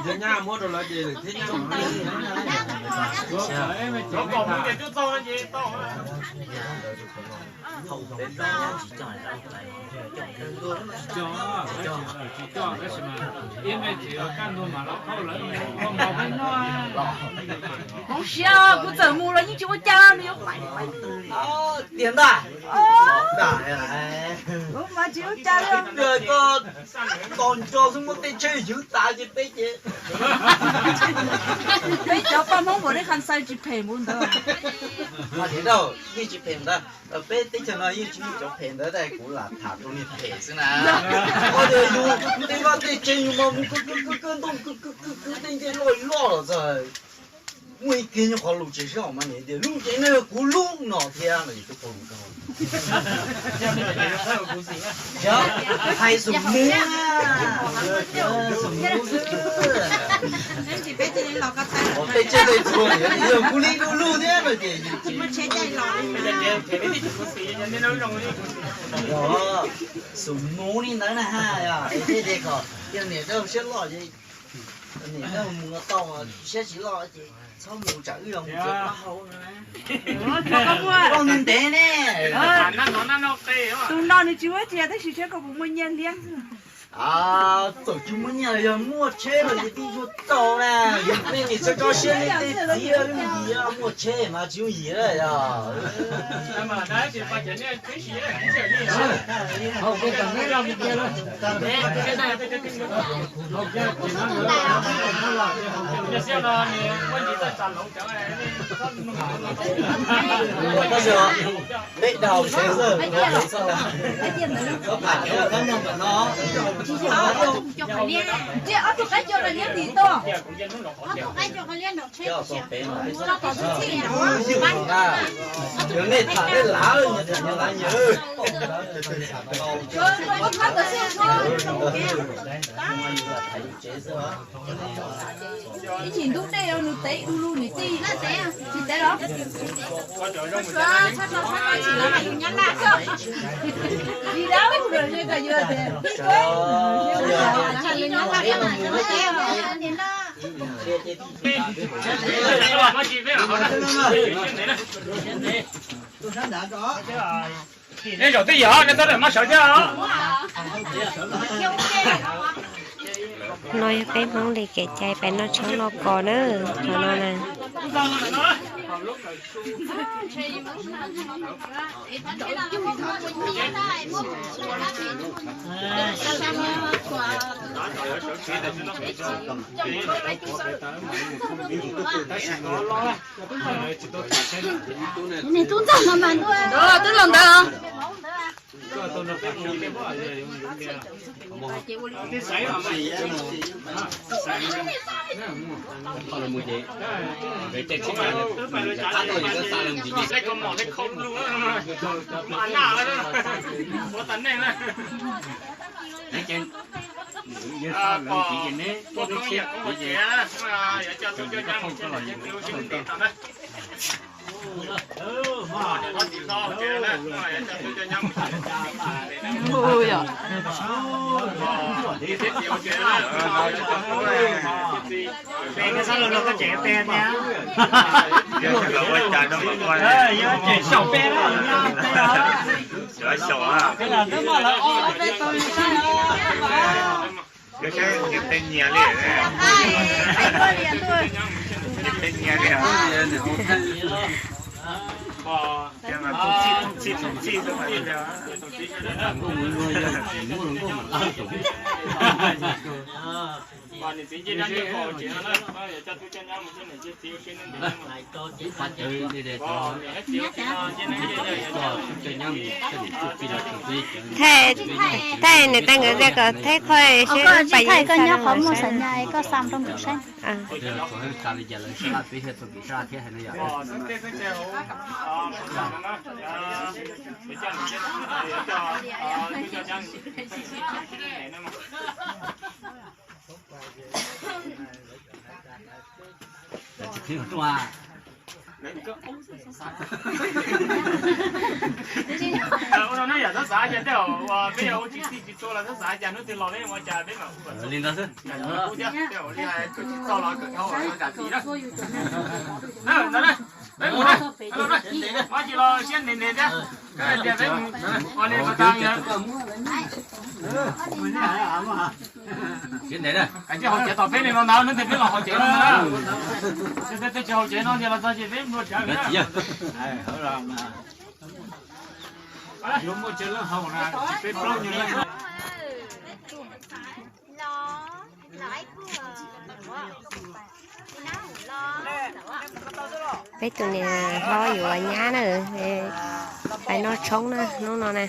Yog nyab muab rau lawv ces thiab nyab. Kuv siab kuv txawm mus los yeej tsis ua cas nws yuav pais. Tiag ntag. Mas tsis ua cas li. Koj tos nco xwb muab tej tsheb ywv tas ces peb ces. Peb cov paj Hmoob npaum li Khas Xais tsis phem npaum ntawd. Mas tias yeej tsis phem ntawd, peb teb chaws no yeej tsis muaj cov phem ntawd, kuv lam tham rau niag phem xwb na. Ua tias yus tej vaj tej tsev yus mas mus kwv kwv kwv kwv ntoo kwv kwv kwv kwv tej ncej loj loj los txog. Muaj ib kiag nyuag qhov lus tsis zoo mas niam tias lub tsev no yog kuv lub no thiab no yus twb qhov lus zoo. Hais xum muv, xum muv xwb. Tej tsiaj tej txhu yog kuv li du lug thiab no ces xum muv li ntawd na ha. Yog tej tias kom yog niam rau siab loj ces niam rau mus tau siab tsis loj ces txhob mus tsam wb los mus txiav plaub hau no na. Koj ntev ntev ne. Tus no nws tsis muaj tsiaj tab sis tsheb koj puas muaj nyiaj liab xwb. Txawm tsis muaj nyiaj los yog muaj tsheb los yus twb yuav tau na. Nej nim txhob tso siab nej tej txiv lub yim muaj tsheb mas tsis yooj yim lawm yog. Peb daus tsheb xwb. Tsis yog, ob tug qaib coj qhov liab tim tuaj. Ob tug qaib coj qhov liab nraum tsheb. Yog nej tham nej lav, nyias tham nyias lav nyias. Ib chim ntub dej nws tev du lug niam tij, tsis tev los? Tsis dab los kom yus tias. Nej zaum twj ywm, nej txhob rawm mab sawv thiab os. No yog peb Hmoob li kev cai pais noj tshoob lauj kaub na, qhov no na. Niag tub ntxawg no mas ntuj, twb los ntawd. Xyaum peb na, xyaum na. Twb muaj lawv ob peb tug li saib. Nyias tej nyias li. Nyias tej nyias li. Thaij, thaij niam tais nkawd tias kom thaij qhov seb pais koj nyob qhov muaj xaim nyas koj xa rau nram saib. Ua no na yom, txhob xav cas tej zaum peb yog ua tsis txij tsis txhua los txhob xav cas hnub twg los peb ua cas peb mam ua li ntawd xwb. Ua thiab tej zaum li hais kawm tsis txog los kawm dhau los zam txim na. Na, na, na, peb mus na. Ua tsis los siab ntev ntev thiab. Koj hais tias peb mus ua li ko tag yog. Siab ntev na. Kav tsij haus cev tom peb li no ntag, hnub twg peb los haus cev no ntag. Tej tsis haus cev no ces los txog ces peb mus tsev na. Yuav muaj tsev lawm haus na, tsis peb plaub nyuag leej. Peb tus niam hlob yuav nyab na, pais noj tshoob na hnub no na.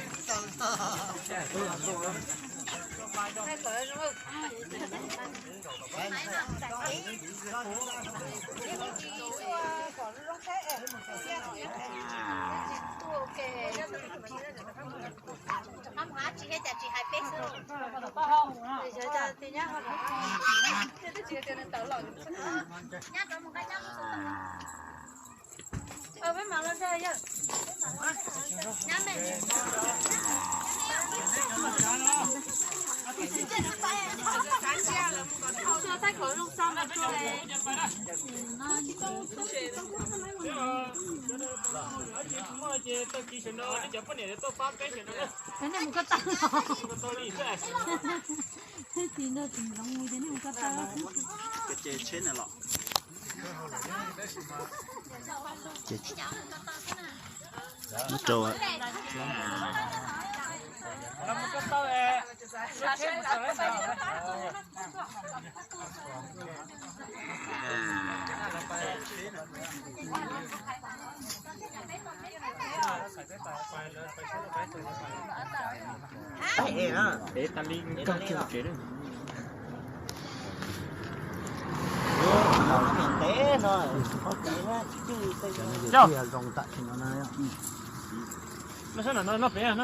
Tsis kam los peb los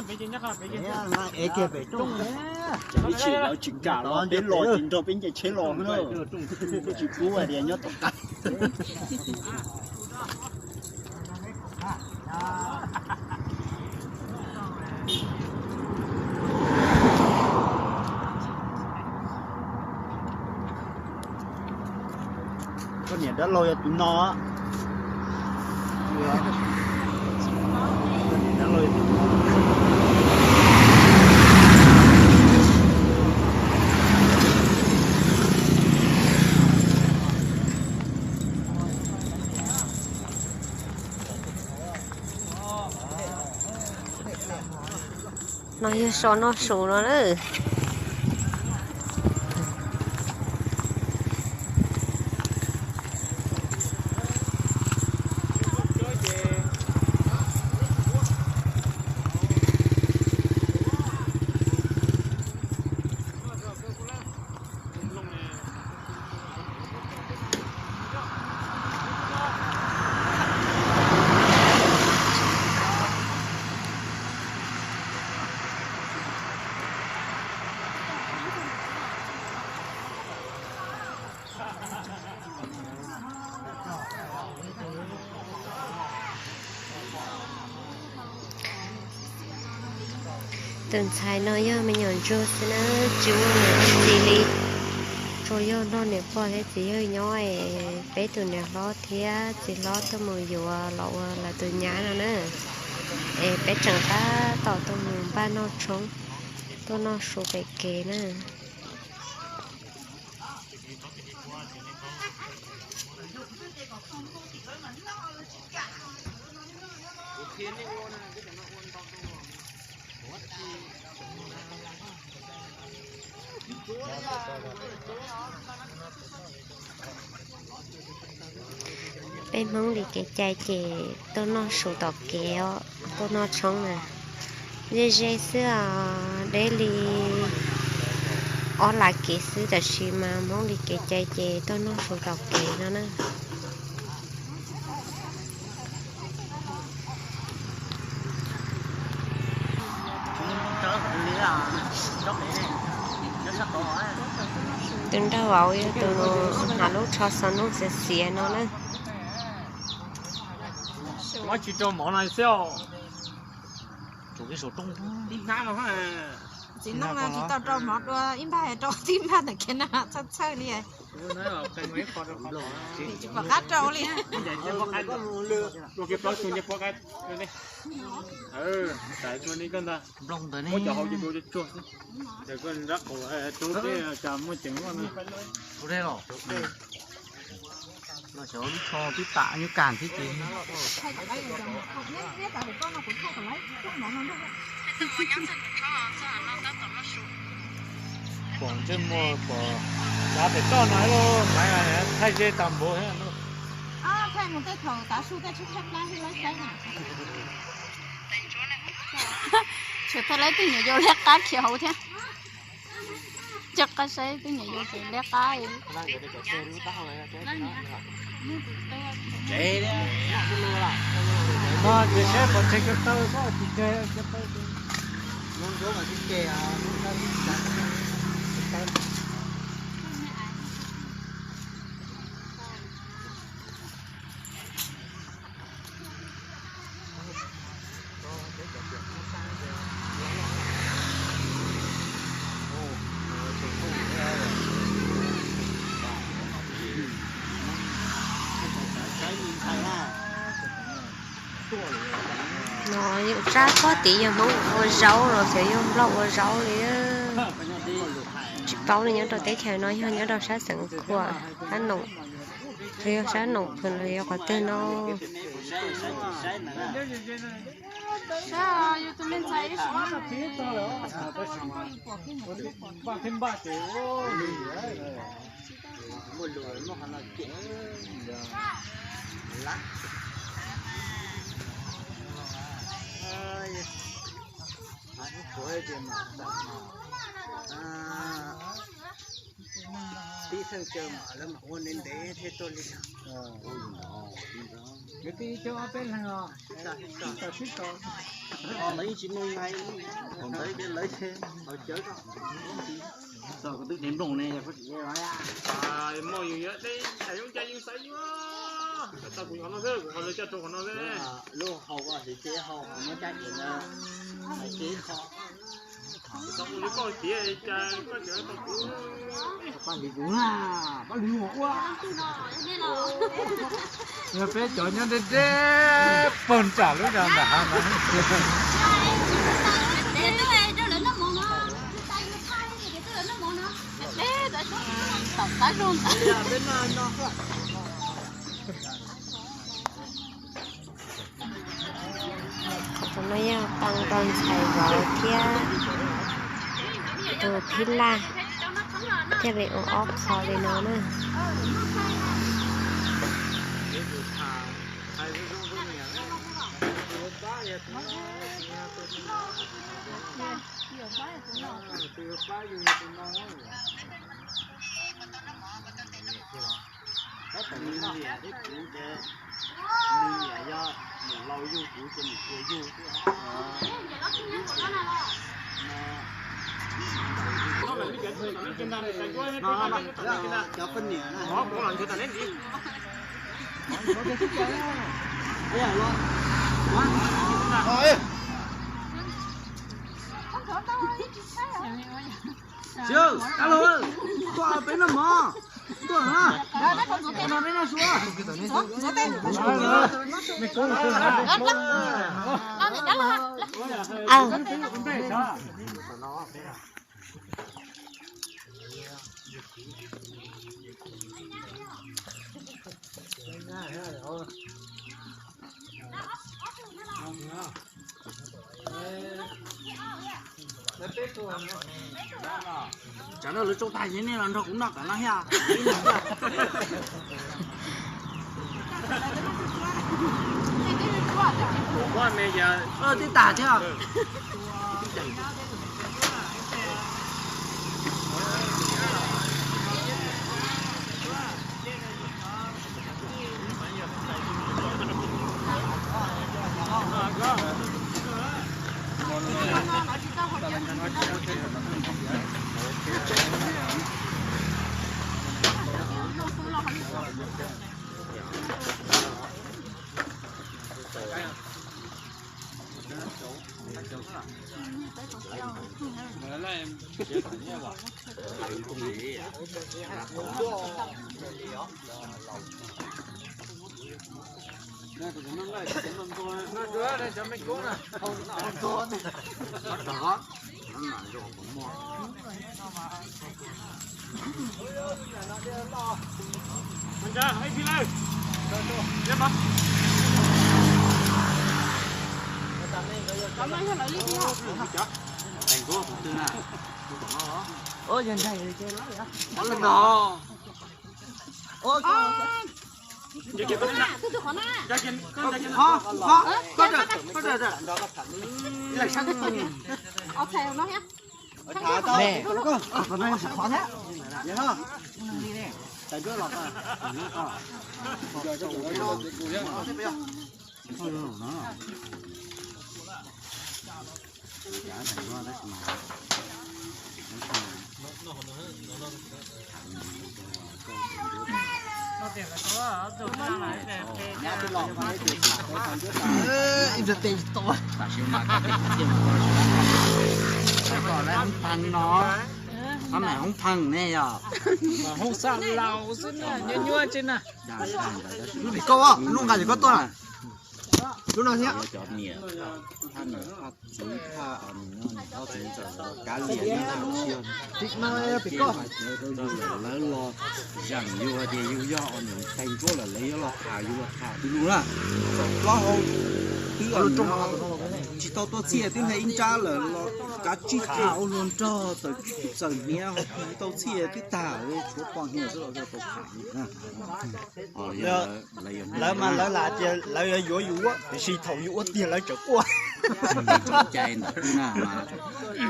ces nrog peb nce tsheb los na. Tsis pub hais tias nyob tom qab. Koj niam dab laug yog tus no. No yog so noj su no na. Tus ntxhais no yog me nyuam ntsuag xwb na, tsis muaj niam txiv li, tsuas yog nrog niam pog thiab txiv yawg nyob es peb tus niam hlob thiab txiv hlob tuaj mus yuav los ua lawv tus nyab no na. Es peb tseem tab tom tuaj mus npaj noj tshoob, tuaj noj su pem kev na. Peb Hmoob li kev cai ces tuaj noj su tom kev os, tuaj noj tshoob na. Ze ze xwb os, deb li ob lav kev xwb tab sis mas Hmoob li kev cai ces tuaj noj su tom kev no na. Tus nraug vauv yog tus hnav lub tsho xov nuj xiav xiav no na. Ob tsis rau mov no xwb os. Txiv neej no tsis tau rau mov dua ib npag, rau tib npag ntawm kiag no txhawj txhawj li. Tsis pom qab rau li. Ua dej los, los xyov lub tsho twb tam nyuj kas thiab ces. Pom ntsej muag pom, kav pem toj no los mas thaij ze tas npaum. Thaij mus tej thaum tav su tej tsheb thaij plab thiab lawv saib. Tsuas thaij lawv tej nyuam yaus liab qab khiav hauv thiab. Coj qab saib tej nyuam yaus liab qab. No ces saib pom tseg ko taw, saib tsis tseg ko taw. No yog tsab pob tid yog Hmoob ua zaub los xyov yog Nplog ua zaub li. Tsis paub li, nyob rau teb chaws no yog nyob rau sab xeev Khuam, sab Noom, los yog sab Noom Phwm los yog qhov twg no. Tib theej caw mas lawv mam ua ntev ntev thiaj tuaj li. Kwv tij coob ob peb leeg os. Lawv yeej tsis mloog hais, thaum ntawd ces lawv ces haus cawv txog kuv twb dev nplooj ne, yog koj tsis muaj yus yuav deb, yus cas yus xav yuav. Tau kuv qhov no xwb, kuv qhov lawv coj rau qhov no xwb. Lub hau hliv ces hau hauv muab cab ces na, hais ces kho. Pab hliv kuv na, pab hliv ua ua. Yog peb cov nyob deb deb pog ntsam lub no ntawm hav no. Qhov no yog paj npog ntxhais vauv thiab tus phib laj thiaj li ua ob qho li no na. Nws niam thiab kuv ces, nws niam yog niam laus yug kuv ces niam txiv yug xwb. Cov poj niam na. Sib, Kab Laug, tuaj peb noj mov, tuaj na, no peb noj su. Tsam no lawv tsoo tag ces nej los nrog kuv noj kom no thiab. Twb tag thiab. Tam sim no koj tej kwv tij mas koj, koj lawv hoob pheej no, qhov mas hoob pheej ne yog, hoob xab laus xwb na, nyuaj nyuaj tsi na. Lub pem koj, lub nqa ces koj tuaj na. Lub no thiab. Cov niam, thaj nws thaj txiv, thaj, thaj txiv ntxawm kav liam, lawv los zeem yus hais tias yus yog niam tais ntsuab lawm, lawv yuav los tham yus los tham twg lus na. Plaub hau twb tsis tau tuaj txhiaj twb hnia ib nrab lawm los kav tsij tham ua luag nrog txawm hniav ho tig tau txhiaj twb tag, tshuav poj niam xwb los tau tham. Lawv mas lawv lam tias lawv yuav yuav yus, tiam sis thaum yus ua tiag lawv tseem quaj. Cai ntawd twb na mas,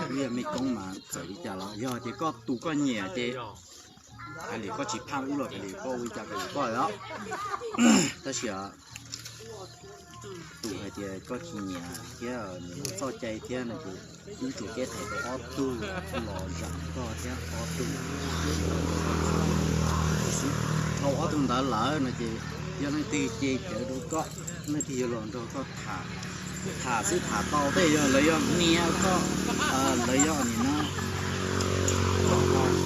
wb yog mej koob mas txawm li cas los yog tias koj tus koj nyiam ces hais li koj tsis phaj wb los hais li koj ua li cas los koj os. Tab sis tus hais tias koj tsis nyiam thiab nws txoj cai thiab no ces wb tsuas kev tham rau ob tug los zam koj thiab ob tug xwb. Dhau ob tug ntawd lawm no ces yog leej twg ces cawv rau koj, leej twg yuav los nrog koj tham, tham xwb tham tau tej yog lawv yuav hnia koj, lawv yuav nim no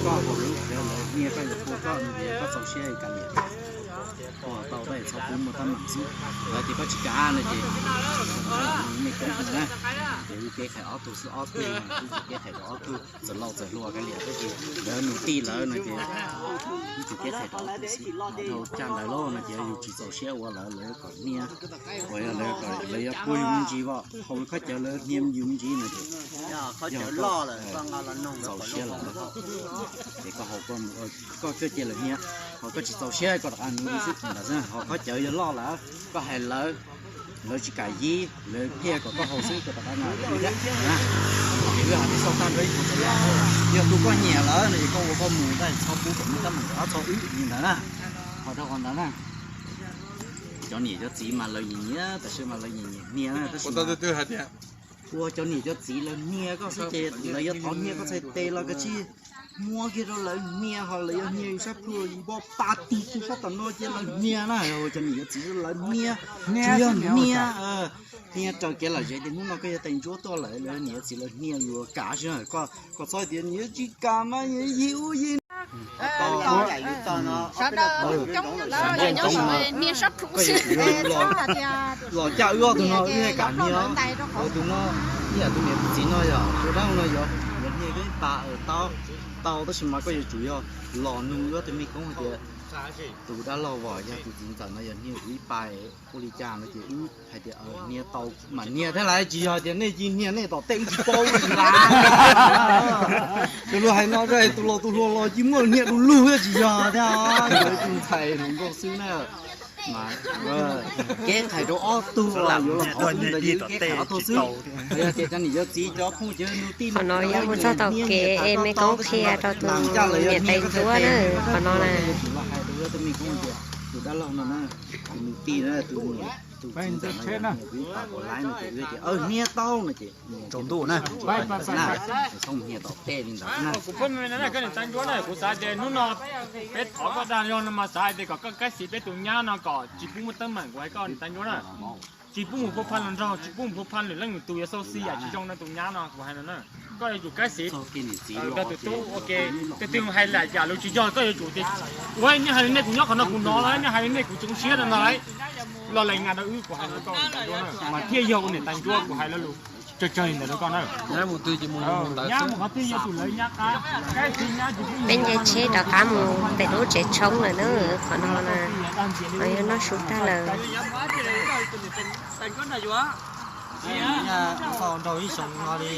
koj haus lub, lawv hnia koj yuav tua koj no ces koj txaus siab kav liam. Ua tau tab txhob pub muaj teeb meem xwb. Lawv tias koj tsis kav no ces mej koob na, ces wb kev tham ob tug xwb ob tug, wb tsis kev tham rau ob tug, txawm laus txawm hluas kav liam tab sis lawv nus tij lawm no ces wb tsis kev tham rau ob tug xwb. Dhau caj ntawd lauj no ces yus tsis txaus siab ua lawv, lawv kom hnia, uas yog lawv kom lawv yuav puag yus me ntsis voj, haus khob cawv lawv hnia yus me ntsis no ces yog txaus siab lawm. Ces koj haus koj mus, koj koj cia lawv hnia, ho koj tsis txaus siab koj rov qab mus xwb ntawd xwb. Ho khob cawv yog loj lawm koj hais lawv, lawv tsis kam yib, lawv pheej kom koj haus xwb koj rov qab mus thiab na. Ces wb hais tias xauj tag nrho ib qho, yog tus koj nyiam lawm no ces koj ua koj mus tab txhob pub kom muaj teeb meem rov qab txog wb li ntawd na. Ho rau qhov ntawd na, cov niam cov txiv mas lawv nyiam nyiam, tam sim mas lawv nyiam nyiam hnia na, tab sis ua cov niam cov txiv lawv hnia koj xwb ces lawv yuav thov hnia koj txhais tes los koj tsis muab kiag rau lawv hnia, ho lawv yuav hnia yus sab plhu yus npog pa tig rau sab tom no ces lawv hnia na. Cov niam cov txiv lawv hnia, tsis yog hnia, hnia raws kev lom zem tias hnub no koj yog tais ntsuab tuaj lawm, lawv niam txiv lawv hnia yus kam tsis, koj txhob tias niam tsis kam mas yig ub yig Sawv daws coob, lawv coob, niag sab plhu xwb. Los caj wb ob tug no wb kam hnia, tus no, ib yam tus niam tus txiv no yog tus dab no yog hnia koj ib pas tau, tau tab sis mas koj yuav tsum yog los nug wb ob tug mej koob hais tias tus dab laug Vam yog tus txiv ntxawm no yog hnia kuv ib pas ua li cas no ces wb hais tias hnia tau mas hnia thiab lawm, tsis yog tias nej cia hnia nej tom tej wb tsis paub li ntag. Tus luag hais no tus laus tus hluas los cia muab hnia du lug thiab tsis yog thiab, yuav tus ntxhais hluas nkauj xwb na. Kev qhais rau ob tug los yuav los thov wb ntawd ces wb kev qhais ob tug xwb. Yog tias cov niam cov txiv cov phooj cov ywg nus tij no, qhov no yog mus txog thaum kev es mej koob qhia rau tus niam tais ntsuab na, qhov no na. Tus dab laug no na, tus nus tij na, tus niam tus txiv ntxawm no yog ib pas puas laib no ces wb tias hnia tau no ces tsaus ntuj na, txhob hnia tom tej li ntawd na. Kuv phooj ywg na, koj niam tais ntsuab na, kuv xav tias hnub no peb thov koj dag zog no mas xav hais tias kom koj kab xis peb tus nyab no kom tsis pub muaj teeb meem, kuv hais koj niam tais ntsuab na. Tsis pub mus pub phaj los nrog, tsis pub mus pub phaj lwm leej lwm tus, yuav xauj xij yam tsis zoo no tus nyab no kuv hais no na. Koj yuav tsum kav xij nrog tus tub ua ke, tus twg hais lam yam lus tsis yog koj yuav tsum tias ua nej hais li nej kuv nyob qhov no kuv hnov lawm, nej hais li nej kuv tsoom siab rau no lawm. Los lees ngas rau wb kuv hais rau koj ntawd dua na, mas thiaj yog ua niam tais ntsuab kuv hais lo lus tsawg tsawg li ntawd rau koj na. Nyab mus qhov twg yog tus lawv nyab qab, kav xij nyab tsis pub mus. Peb nce tsheb rov qab mus pem lub tsev tshoob lawm na, qhov no na, qhov yog noj su tag lawm. Nrau ib xyoo no li.